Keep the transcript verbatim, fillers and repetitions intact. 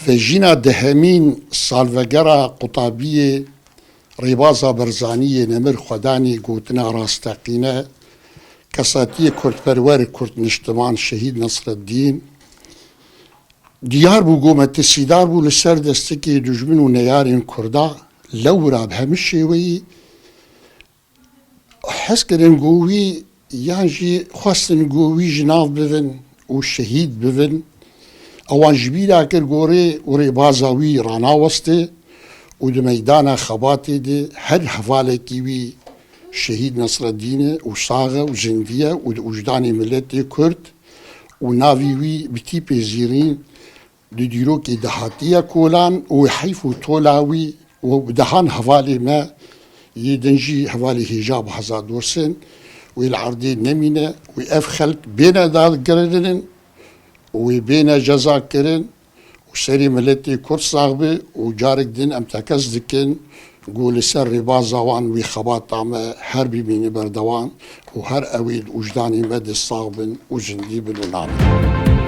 Tejîna dehemîn salvegera qutabiyê Rêbaza Barzanî yê nemir xwedanî gotina rasteqîne kesatiyê kurdperwer Kurd niştiman Şehîd Nesreddîn diyar bû, ku metirsîdar bû li ser destekê dijmin û neyarên Kurda. Lewra bi hemî şêweyî hez kirin ku wî yan jî xwestin ku wî ji nav bibin û şehîd bibin. Ewan ji bîra kir gorê û rêbaza wî ranaweste û di meydana xebatê de her hevalekî wî Şehîd Nesreddîn e û sax e û zindî ye û di wijdanê miletê Kurd û navî wî bi tîpê zîrîn di dîrokê de hatiye kolan û heyf û tola wî û dehan hevalê me yê din jî hevalê hêja biheza dorsin wê li erdê nemîne wê ev xelk bêne dagirinin û wê bêne cezakirin û serê miletê Kurd sax be û carek din em tekez dikin ku li ser rêbaza wan wî xebata me her bimîne berdewam û her ewê di wijdanê me de sax bin û zindî bin û namînin.